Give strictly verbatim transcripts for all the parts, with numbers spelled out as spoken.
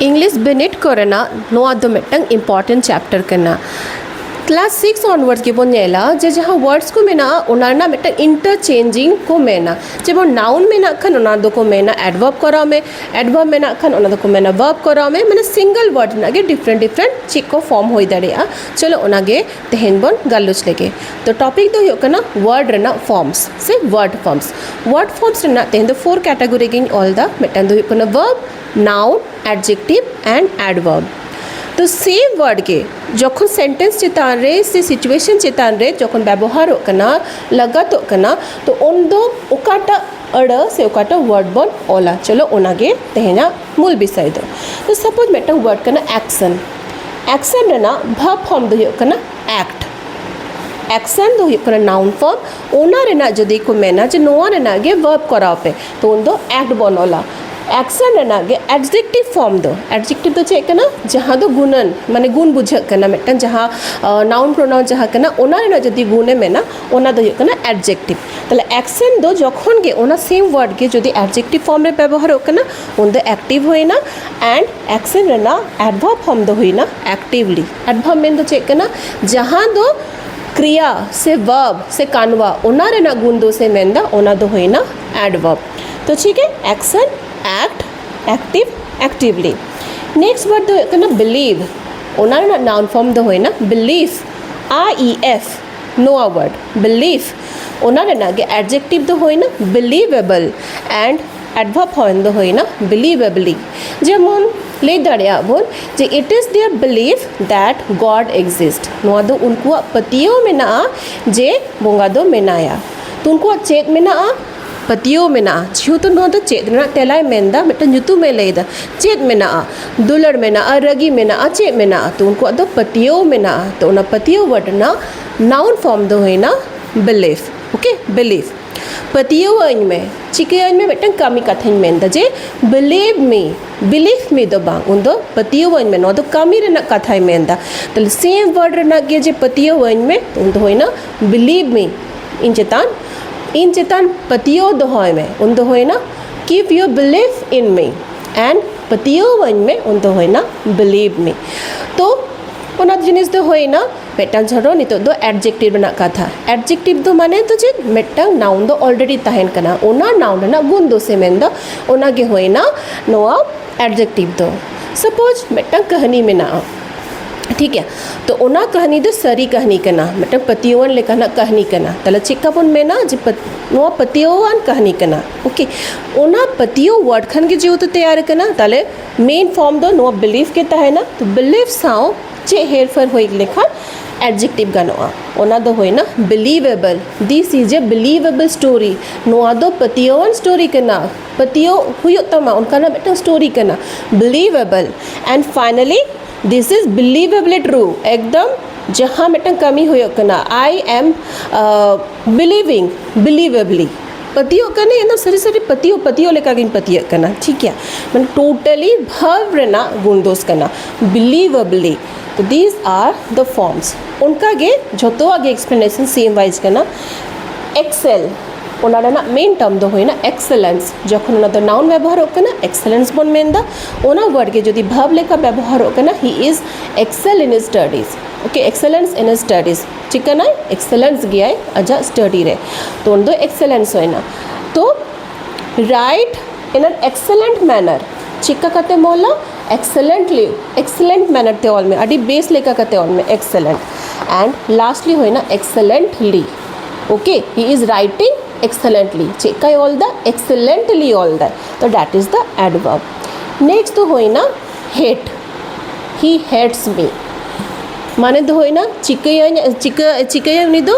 English ᱵᱤᱱᱤᱰ ᱠᱚᱨᱮᱱᱟᱜ ᱱᱚᱣᱟ ᱫᱚ ᱢᱤᱫᱴᱟᱝ ᱤᱢᱯᱚᱨᱴᱮᱱᱴ ᱪᱮᱯᱴᱟᱨ ᱠᱟᱱᱟ᱾ ᱠᱞᱟᱥ ᱥᱤᱠᱥ ᱚᱱᱣᱟᱨᱰᱥ ᱜᱮᱵᱚᱱ ᱧᱮᱞᱟ ᱡᱮ ᱡᱟᱦᱟᱸ ᱣᱟᱨᱰᱥ ᱠᱚ ᱢᱮᱱᱟᱜᱼᱟ, ᱚᱱᱟ ᱨᱮᱱᱟᱜ ᱢᱤᱫᱴᱟᱝ ᱤᱱᱴᱟᱨᱪᱮᱧᱡᱤᱝ ᱠᱚ ᱢᱮᱱᱟ᱾ ᱡᱮᱢᱚᱱ ᱱᱟᱣᱩᱱ ᱢᱮᱱᱟᱜ ᱠᱷᱟᱱ ᱚᱱᱟ ᱫᱚᱠᱚ ᱢᱮᱱᱟ ᱮᱰᱵᱷᱟᱨᱵ ᱠᱚᱨᱟᱣ ᱢᱮ, ᱮᱰᱵᱷᱟᱨᱵ ᱢᱮᱱᱟᱜ ᱠᱷᱟᱱ ᱚᱱᱟ ᱫᱚᱠᱚ ᱢᱮᱱᱟ ᱵᱷᱟᱨᱵ ᱠᱚᱨᱟᱣ ᱢᱮ᱾ ᱢᱟᱱᱮ ᱥᱤᱝᱜᱮᱞ ᱣᱟᱨᱰ ᱨᱮᱱᱟᱜ ᱜᱮ ᱰᱤᱯᱷᱟᱨᱮᱱᱴ ᱰᱤᱯᱷᱟᱨᱮᱱᱴ ᱪᱮᱫ ᱠᱚ ᱯᱷᱚᱨᱢ ᱦᱩᱭ ᱫᱟᱲᱮᱭᱟᱜᱼᱟ᱾ ᱪᱚᱞᱚ ᱚᱱᱟᱜᱮ ᱛᱮᱦᱮᱧ ᱵᱚᱱ ᱜᱟᱞᱚᱪ ᱞᱮᱜᱮ᱾ ᱛᱚ ᱴᱚᱯᱤᱠ ᱫᱚ ᱦᱩᱭᱩᱜ ᱠᱟᱱᱟ ᱣᱟᱨᱰ ᱨᱮᱱᱟᱜ ᱯᱷᱚᱨᱢᱥ ᱥᱮ ᱣᱟᱨᱰ ᱯᱷᱚᱨᱢᱥ᱾ ᱣᱟᱨᱰ ᱯᱷᱚᱨᱢᱥ ᱨᱮᱱᱟᱜ ᱛᱮᱦᱮᱧ ᱫᱚ ᱯᱷᱳᱨ ᱠᱮᱴᱟᱜᱚᱨᱤ ᱜᱤᱧ ᱚᱞ ᱫᱟ᱾ ᱢᱤᱫᱴᱟᱝ ᱫᱚ ᱦᱩᱭᱩᱜ ᱠᱟᱱᱟ ᱵᱷᱟᱨᱵ, ᱱᱟᱣᱩᱱ, ᱮᱰᱡᱮᱠᱴᱤᱵᱷ ᱮᱱᱰ ᱮᱰᱵᱷᱟᱨᱵ᱾ ᱛᱚ ᱥᱮᱢ ᱣᱟᱨᱰ ᱜᱮ ᱡᱚᱠᱷᱚᱱ ᱥᱮᱱᱴᱮᱱᱥ ᱪᱮᱛᱟᱱ ᱨᱮ ᱥᱮ ᱥᱤᱪᱩᱭᱮᱥᱚᱱ ᱪᱮᱛᱟᱱ ᱨᱮ ᱡᱚᱠᱷᱚᱱ ᱵᱮᱵᱚᱦᱟᱨᱚᱜ ᱠᱟᱱᱟ, ᱞᱟᱜᱟᱛᱚᱜ ᱠᱟᱱᱟ, ᱛᱚ ᱩᱱᱫᱚ ᱚᱠᱟᱴᱟᱜ ᱟᱹᱲᱟᱹ ᱥᱮ ᱚᱠᱟᱴᱟᱜ ᱣᱟᱨᱰ ᱵᱚᱱ ᱚᱞᱟ? ᱪᱚᱞᱚ ᱚᱱᱟᱜᱮ ᱛᱮᱦᱮᱧᱟᱜ ᱢᱩᱞ ᱵᱤᱥᱚᱭ ᱫᱚ᱾ ᱛᱚ ᱥᱟᱯᱳᱡᱽ ᱢᱤᱫᱴᱟᱝ ᱣᱟᱨᱰ ᱠᱟᱱᱟ ᱮᱠᱥᱚᱱ᱾ ᱮᱠᱥᱚᱱ ᱨᱮᱱᱟᱜ ᱵᱷᱟᱨᱵ ᱯᱷᱚᱨᱢ ᱫᱚ ᱦᱩᱭᱩᱜ ᱠᱟᱱᱟ ᱮᱠᱴ᱾ ᱮᱠᱥᱚᱱ ᱫᱚ ᱦᱩᱭᱩᱜ ᱠᱟᱱᱟ ᱱᱟᱣᱩᱱ ᱯᱷᱚᱨᱢ᱾ ᱚᱱᱟ ᱨᱮᱱᱟᱜ ᱡᱩᱫᱤ ᱠᱚ ᱢᱮᱱᱟ ᱡᱮ ᱱᱚᱣᱟ ᱨᱮᱱᱟᱜ ᱜᱮ ᱵᱷᱟᱨᱵ ᱠᱚᱨᱟᱣ ᱯᱮ, ᱛᱚ ᱩᱱᱫᱚ ᱮᱠᱴ ᱵᱚᱱ ᱚᱞᱟ᱾ ᱮᱠᱥᱚᱱ ᱨᱮᱱᱟᱜ ᱜᱮ ᱮᱰᱡᱮᱠᱴᱤᱵᱷ ᱯᱷᱚᱨᱢ ᱫᱚ, ᱮᱰᱡᱮᱠᱴᱤᱵᱷ ᱫᱚ ᱪᱮᱫ ᱠᱟᱱᱟ? ᱡᱟᱦᱟᱸ ᱫᱚ ᱜᱩᱱᱟᱹᱱ, ᱢᱟᱱᱮ ᱜᱩᱱ ᱵᱩᱡᱷᱟᱹᱜ ᱠᱟᱱᱟ ᱢᱤᱫᱴᱟᱝ, ᱡᱟᱦᱟᱸ ᱱᱟᱣᱩᱱ ᱯᱨᱚᱱᱟᱣᱩᱱ ᱡᱟᱦᱟᱸ ᱠᱟᱱᱟ, ᱚᱱᱟ ᱨᱮᱱᱟᱜ ᱡᱩᱫᱤ ᱜᱩᱱᱮ ᱢᱮᱱᱟ, ᱚᱱᱟ ᱫᱚ ᱦᱩᱭᱩᱜ ᱠᱟᱱᱟ ᱮᱰᱡᱮᱠᱴᱤᱵᱷ᱾ ᱛᱟᱦᱞᱮ ᱮᱠᱥᱚᱱ ᱫᱚ ᱡᱚᱠᱷᱚᱱ ᱜᱮ ᱚᱱᱟ ᱥᱮᱢ ᱣᱟᱨᱰ ᱜᱮ ᱡᱩᱫᱤ ᱮᱰᱡᱮᱠᱴᱤᱵᱷ ᱯᱷᱚᱨᱢ ᱨᱮ ᱵᱮᱵᱚᱦᱟᱨᱚᱜ ᱠᱟᱱᱟ, ᱩᱱᱫᱚ ᱮᱠᱴᱤᱵᱷ ᱦᱩᱭᱱᱟ᱾ ᱮᱱᱰ ᱮᱠᱥᱚᱱ ᱨᱮᱱᱟᱜ ᱮᱰᱵᱷᱟᱨᱵ ᱯᱷᱚᱨᱢ ᱫᱚ ᱦᱩᱭᱱᱟ ᱮᱠᱴᱤᱵᱷᱞᱤ᱾ ᱮᱰᱵᱷᱟᱨᱵ ᱢᱮᱱ ᱫᱚ ᱪᱮᱫ ᱠᱟᱱᱟ? ᱡᱟᱦᱟᱸ ᱫᱚ ᱠᱨᱤᱭᱟ ᱥᱮ ᱵᱷᱟᱨᱵ ᱥᱮ ᱠᱟᱱᱣᱟ, ᱚᱱᱟ ᱨᱮᱱᱟᱜ ᱜᱩᱱ ᱫᱚ ᱥᱮ ᱢᱮᱱᱫᱟ, ᱚᱱᱟ ᱫᱚ ᱦᱩᱭᱱᱟ ᱮᱰᱵᱷᱟᱨᱵ᱾ ᱛᱚ ᱴᱷᱤᱠ ᱜᱮ, action, act, active, actively. Next word ᱫᱚ ᱦᱩᱭᱩᱜ ᱠᱟᱱᱟ ᱵᱤᱞᱤᱵᱷ᱾ ᱚᱱᱟ ᱨᱮᱱᱟᱜ ᱱᱟᱣᱩᱱ ᱯᱷᱚᱨᱢ ᱫᱚ ᱦᱩᱭᱱᱟ ᱵᱤᱞᱤᱵᱷ, ᱟᱭ ᱤ ᱮᱯᱷ, ᱱᱚᱣᱟ ᱣᱟᱨᱰ ᱵᱤᱞᱤᱵᱷ᱾ ᱚᱱᱟ ᱨᱮᱱᱟᱜ ᱜᱮ ᱮᱰᱡᱮᱠᱴᱤᱵᱷ ᱫᱚ ᱦᱩᱭᱱᱟ ᱵᱤᱞᱤᱵᱷᱮᱵᱚᱞ, ᱮᱱᱰ ᱮᱰᱵᱷᱟᱨᱵ ᱯᱷᱚᱨᱢ ᱫᱚ ᱦᱩᱭᱱᱟ ᱵᱤᱞᱤᱵᱷᱮᱵᱞᱤ᱾ ᱡᱮᱢᱚᱱ ᱞᱟᱹᱭ ᱫᱟᱲᱮᱭᱟᱜ ᱵᱚᱱ ᱡᱮ it is their belief that God exists᱾ ᱱᱚᱣᱟ ᱫᱚ ᱩᱱᱠᱩᱣᱟᱜ ᱯᱟᱹᱛᱭᱟᱹᱣ ᱢᱮᱱᱟᱜᱼᱟ ᱡᱮ ᱵᱚᱸᱜᱟ ᱫᱚ ᱢᱮᱱᱟᱭᱟ᱾ ᱛᱚ ᱩᱱᱠᱩᱣᱟᱜ ᱪᱮᱫ ᱢᱮᱱᱟᱜᱼᱟ? ᱯᱟᱹᱛᱭᱟᱹᱣ ᱢᱮᱱᱟᱜᱼᱟ᱾ ᱡᱮᱦᱮᱛᱩ ᱱᱚᱣᱟ ᱫᱚ ᱪᱮᱫ ᱨᱮᱱᱟᱜ ᱛᱮᱞᱟᱭ ᱢᱮᱱᱫᱟ, ᱢᱤᱫᱴᱟᱝ ᱧᱩᱛᱩᱢᱮ ᱞᱟᱹᱭᱫᱟ᱾ ᱪᱮᱫ ᱢᱮᱱᱟᱜᱼᱟ? ᱫᱩᱞᱟᱹᱲ ᱢᱮᱱᱟᱜᱼᱟ, ᱨᱟᱹᱜᱤ ᱢᱮᱱᱟᱜᱼᱟ, ᱪᱮᱫ ᱢᱮᱱᱟᱜᱼᱟ? ᱛᱚ ᱩᱱᱠᱩᱣᱟᱜ ᱫᱚ ᱯᱟᱹᱛᱭᱟᱹᱣ ᱢᱮᱱᱟᱜᱼᱟ᱾ ᱛᱚ ᱚᱱᱟ ᱯᱟᱹᱛᱭᱟᱹᱣ ᱣᱟᱨᱰ ᱨᱮᱱᱟᱜ ᱱᱟᱣᱩᱱ ᱯᱷᱚᱨᱢ ᱫᱚ ᱦᱩᱭᱱᱟ ᱵᱤᱞᱤᱯᱷ᱾ ᱳᱠᱮ, ᱵᱤᱞᱤᱯᱷ᱾ ᱯᱟᱹᱛᱭᱟᱹᱣᱟᱹᱧ ᱢᱮ, ᱪᱤᱠᱟᱹᱭᱟᱹᱧ ᱢᱮ, ᱢᱤᱫᱴᱟᱝ ᱠᱟᱹᱢᱤ ᱠᱟᱛᱷᱟᱧ ᱢᱮᱱᱫᱟ ᱡᱮ believe me, believe me ᱫᱚ ᱵᱟᱝ, ᱩᱱᱫᱚ ᱯᱟᱹᱛᱭᱟᱹᱣᱟᱹᱧ ᱢᱮ, ᱱᱚᱣᱟ ᱫᱚ ᱠᱟᱹᱢᱤ ᱨᱮᱱᱟᱜ ᱠᱟᱛᱷᱟᱭ ᱢᱮᱱᱫᱟ᱾ ᱛᱟᱦᱞᱮ ᱥᱮᱢ ᱣᱟᱨᱰ ᱨᱮᱱᱟᱜ ᱜᱮ ᱡᱮ ᱯᱟᱹᱛᱭᱟᱹᱣᱟᱹᱧ ᱢᱮ, ᱩᱱᱫᱚ ᱦᱩᱭᱱᱟ believe me, ᱤᱧ ᱪᱮᱛᱟᱱ, ᱤᱧ ᱪᱮᱛᱟᱱ ᱯᱟᱹᱛᱭᱟᱹᱣ ᱫᱚᱦᱚᱭ ᱢᱮ, ᱩᱱᱫᱚ ᱦᱩᱭᱱᱟ keep your belief in me and ᱯᱟᱹᱛᱭᱟᱹᱣᱟᱹᱧ ᱢᱮ, ᱩᱱ ᱫᱚ ᱦᱩᱭᱱᱟ believe me. ᱛᱚ ᱚᱱᱟ ᱡᱤᱱᱤᱥ ᱫᱚ ᱦᱩᱭᱱᱟ ᱢᱤᱫᱴᱟᱝ ᱡᱷᱚᱨᱚ᱾ ᱱᱤᱛᱚᱜ ᱫᱚ adjective ᱨᱮᱱᱟᱜ ᱠᱟᱛᱷᱟ᱾ Adjective ᱫᱚ ᱢᱟᱱᱮ ᱫᱚ ᱪᱮᱫ? ᱢᱤᱫᱴᱟᱝ noun ᱫᱚ already ᱛᱟᱦᱮᱱ ᱠᱟᱱᱟ, ᱚᱱᱟ noun ᱨᱮᱱᱟᱜ ᱜᱩᱱ ᱫᱳᱥᱮ ᱢᱮᱱᱫᱟ, ᱚᱱᱟ ᱜᱮ ᱦᱩᱭᱱᱟ ᱱᱚᱣᱟ adjective ᱫᱚ᱾ Suppose ᱢᱤᱫᱴᱟᱝ ᱠᱟᱹᱦᱱᱤ ᱢᱮᱱᱟᱜᱼᱟ, ᱴᱷᱤᱠ ᱜᱮᱭᱟ? ᱛᱚ ᱚᱱᱟ ᱠᱟᱹᱦᱱᱤ ᱫᱚ ᱥᱟᱹᱨᱤ ᱠᱟᱹᱦᱱᱤ ᱠᱟᱱᱟ, ᱢᱤᱫᱴᱟᱝ ᱯᱟᱹᱛᱭᱟᱹᱣᱟᱱ ᱞᱮᱠᱟᱱᱟᱜ ᱠᱟᱹᱦᱱᱤ ᱠᱟᱱᱟ᱾ ᱛᱟᱦᱞᱮ ᱪᱮᱫ ᱠᱟ ᱵᱚᱱ ᱢᱮᱱᱟ ᱡᱮ ᱯᱟᱹᱛ- ᱱᱚᱣᱟ ᱯᱟᱹᱛᱭᱟᱹᱣᱟᱱ ᱠᱟᱹᱦᱱᱤ ᱠᱟᱱᱟ? ᱳᱠᱮ, ᱚᱱᱟ ᱯᱟᱹᱛᱭᱟᱹᱣ word ᱠᱷᱟᱱ ᱜᱮ ᱡᱮᱦᱮᱛᱩ ᱛᱮᱭᱟᱨ ᱠᱟᱱᱟ, ᱛᱟᱦᱞᱮ main form ᱫᱚ ᱱᱚᱣᱟ believe ᱜᱮ ᱛᱟᱦᱮᱱᱟ᱾ ᱛᱚ believe ᱥᱟᱶ ᱪᱮᱫ ᱦᱮᱨᱯᱷᱮᱨ ᱦᱩᱭ ᱞᱮᱠᱷᱟᱱ adjective ᱜᱟᱱᱚᱜᱼᱟ? ᱚᱱᱟ ᱫᱚ ᱦᱩᱭᱱᱟ believable. This is a believable story. ᱱᱚᱣᱟ ᱫᱚ ᱯᱟᱹᱛᱭᱟᱹᱣᱟᱱ story ᱠᱟᱱᱟ, ᱯᱟᱹᱛᱭᱟᱹᱣ ᱦᱩᱭᱩᱜ ᱛᱟᱢᱟ, ᱚᱱᱠᱟᱱᱟᱜ ᱢᱤᱫᱴᱟᱝ story ᱠᱟᱱᱟ, believable. And finally, this is believably true. ᱮᱠᱫᱚᱢ ᱡᱟᱦᱟᱸ ᱢᱤᱫᱴᱟᱝ ᱠᱟᱹᱢᱤ ᱦᱩᱭᱩᱜ ᱠᱟᱱᱟ, I am believing believably. ᱯᱟᱹᱛᱭᱟᱹᱜ ᱠᱟᱹᱱᱟᱹᱧ, ᱮᱠᱫᱚᱢ ᱥᱟᱹᱨᱤ ᱥᱟᱹᱨᱤ ᱯᱟᱹᱛᱭᱟᱹᱣ ᱯᱟᱹᱛᱭᱟᱹᱣ ᱞᱮᱠᱟ ᱜᱤᱧ ᱯᱟᱹᱛᱭᱟᱹᱜ ᱠᱟᱱᱟ, ᱴᱷᱤᱠ ᱜᱮᱭᱟ? ᱢᱟᱱᱮ totally verb ᱨᱮᱱᱟᱜ ᱜᱩᱱ ᱫᱳᱥ ᱠᱟᱱᱟ, believably. ᱛᱚ these are the forms. ᱚᱱᱠᱟ ᱜᱮ ᱡᱷᱚᱛᱚᱣᱟᱜ ᱜᱮ explanation same wise ᱠᱟᱱᱟ. Excel, ᱚᱱᱟ ᱨᱮᱱᱟᱜ main term ᱫᱚ ᱦᱩᱭᱱᱟ excellence. ᱡᱚᱠᱷᱚᱱ ᱚᱱᱟ ᱫᱚ noun ᱵᱮᱵᱚᱦᱟᱨᱚᱜ ᱠᱟᱱᱟ, excellence ᱵᱚᱱ ᱢᱮᱱᱫᱟ. ᱚᱱᱟ word ᱜᱮ ᱡᱩᱫᱤ verb ᱞᱮᱠᱟ ᱵᱮᱵᱚᱦᱟᱨᱚᱜ ᱠᱟᱱᱟ, he is excel in his studies. Okay, excellence in his studies. ᱪᱤᱠᱟᱹᱱᱟᱭ? Excellence ᱜᱮᱭᱟᱭ ᱟᱡᱟᱜ study ᱨᱮ, ᱛᱚ ᱩᱱᱤ ᱫᱚ excellence ᱦᱩᱭᱱᱟ. ᱛᱚ write in an excellent manner. ᱪᱤᱠᱟ ᱠᱟᱛᱮᱢ ᱚᱞᱟ? Excellently, excellent manner ᱛᱮ ᱚᱞ ᱢᱮ, ᱟᱹᱰᱤ ᱵᱮᱥ ᱞᱮᱠᱟ ᱠᱟᱛᱮ ᱚᱞ ᱢᱮ, excellent. And lastly ᱦᱩᱭᱱᱟ excellently. Okay, he is writing excellently. ᱪᱮᱫ ᱠᱟᱭ ᱚᱞ ᱫᱟ? Excellently ᱚᱞ ᱫᱟᱭ. ᱛᱚ that is the adverb. Next ᱫᱚ ᱦᱩᱭᱱᱟ hate. He hates me. ᱢᱟᱱᱮ ᱫᱚ ᱦᱩᱭᱱᱟ ᱪᱤᱠᱟᱹᱭᱟᱹᱧ, ᱪᱤᱠᱟᱹ ᱪᱤᱠᱟᱹᱭᱟ ᱩᱱᱤ ᱫᱚ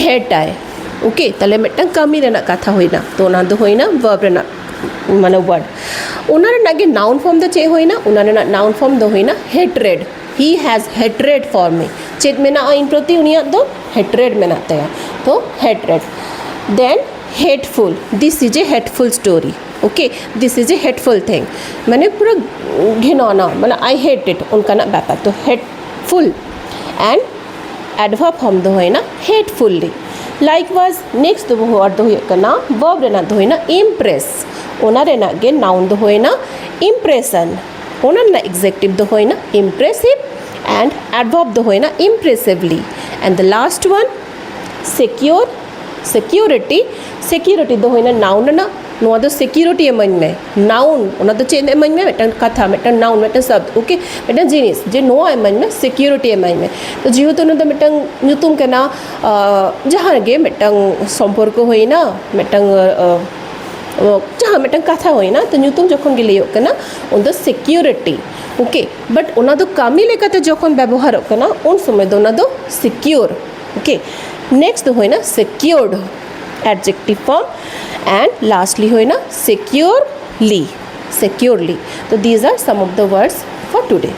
hate ᱟᱭ. ᱳᱠᱮ, ᱛᱟᱦᱞᱮ ᱢᱤᱫᱴᱟᱝ ᱠᱟᱹᱢᱤ ᱨᱮᱱᱟᱜ ᱠᱟᱛᱷᱟ ᱦᱩᱭᱱᱟ, ᱛᱚ ᱚᱱᱟ ᱫᱚ ᱦᱩᱭᱱᱟ verb ᱨᱮᱱᱟᱜ ᱢᱟᱱᱮ word. ᱚᱱᱟ ᱨᱮᱱᱟᱜ ᱜᱮ noun form ᱫᱚ ᱪᱮᱫ ᱦᱩᱭᱱᱟ? ᱚᱱᱟ ᱨᱮᱱᱟᱜ noun form ᱫᱚ ᱦᱩᱭᱱᱟ hatred. He has hatred for me. ᱪᱮᱫ ᱢᱮᱱᱟᱜᱼᱟ ᱤᱧ ᱯᱨᱚᱛᱤ? ᱩᱱᱤᱭᱟᱜ ᱫᱚ hatred ᱢᱮᱱᱟᱜ ᱛᱟᱭᱟ, ᱛᱚ hatred. Then hateful. This is a hateful story. Okay, this is a hateful thing. ᱢᱟᱱᱮ ᱯᱩᱨᱟᱹ ᱜᱷᱤᱱᱚᱱᱟ, ᱢᱟᱱᱮ I hate it ᱚᱱᱠᱟᱱᱟᱜ ᱵᱮᱯᱟᱨ, ᱛᱚ hateful. And adverb form ᱫᱚ ᱦᱩᱭᱱᱟ hatefully. Likewise, next ᱫᱚ word ᱫᱚ ᱦᱩᱭᱩᱜ ᱠᱟᱱᱟ, verb ᱨᱮᱱᱟᱜ ᱫᱚ ᱦᱩᱭᱱᱟ impress. ᱚᱱᱟ ᱨᱮᱱᱟᱜ ᱜᱮ noun ᱫᱚ ᱦᱩᱭᱱᱟ Impression, ᱚᱱᱟ ᱨᱮᱱᱟᱜ adjective ᱫᱚ ᱦᱩᱭᱱᱟ impressive and adverb ᱫᱚ ᱦᱩᱭᱱᱟ impressively. And the last one, secure, security. Security ᱫᱚ ᱦᱩᱭᱱᱟ noun ᱨᱮᱱᱟᱜ. ᱱᱚᱣᱟ ᱫᱚ security ᱤᱢᱟᱹᱧ ᱢᱮ, noun. ᱚᱱᱟ ᱫᱚ ᱪᱮᱫ ᱤᱢᱟᱹᱧ ᱢᱮ? ᱢᱤᱫᱴᱟᱝ ᱠᱟᱛᱷᱟ, ᱢᱤᱫᱴᱟᱝ noun, ᱢᱤᱫᱴᱟᱝ ᱥᱟᱵᱫ, okay, ᱢᱤᱫᱴᱟᱝ ᱡᱤᱱᱤᱥ, ᱡᱮ ᱱᱚᱣᱟ ᱤᱢᱟᱹᱧ ᱢᱮ, security ᱤᱢᱟᱹᱧ ᱢᱮ. ᱛᱚ ᱡᱮᱦᱮᱛᱩ ᱚᱱᱟ ᱫᱚ ᱢᱤᱫᱴᱟᱝ ᱧᱩᱛᱩᱢ ᱠᱟᱱᱟ, ᱟᱸ, ᱡᱟᱦᱟᱸ ᱜᱮ ᱢᱤᱫᱴᱟᱝ ᱥᱚᱢᱯᱚᱨᱠᱚ ᱦᱩᱭᱱᱟ, ᱢᱤᱫᱴᱟᱝ, ᱟᱸ, ᱡᱟᱦᱟᱸ ᱢᱤᱫᱴᱟᱝ ᱠᱟᱛᱷᱟ ᱦᱩᱭᱱᱟ, ᱛᱚ ᱧᱩᱛᱩᱢ ᱡᱚᱠᱷᱚᱱ ᱜᱮ ᱞᱟᱹᱭᱚᱜ ᱠᱟᱱᱟ, ᱩᱱ ᱫᱚ security, okay. But ᱚᱱᱟ ᱫᱚ ᱠᱟᱹᱢᱤ ᱞᱮᱠᱟᱛᱮ ᱡᱚᱠᱷᱚᱱ ᱵᱮᱵᱚᱦᱟᱨᱚᱜ ᱠᱟᱱᱟ, ᱩᱱ ᱥᱚᱢᱚᱭ ᱫᱚ ᱚᱱᱟ ᱫᱚ secure, okay. Next ᱫᱚ ᱦᱩᱭᱱᱟ secured, adjective form, and lastly ᱦᱩᱭᱱᱟ securely, securely. So these are some of the words for today.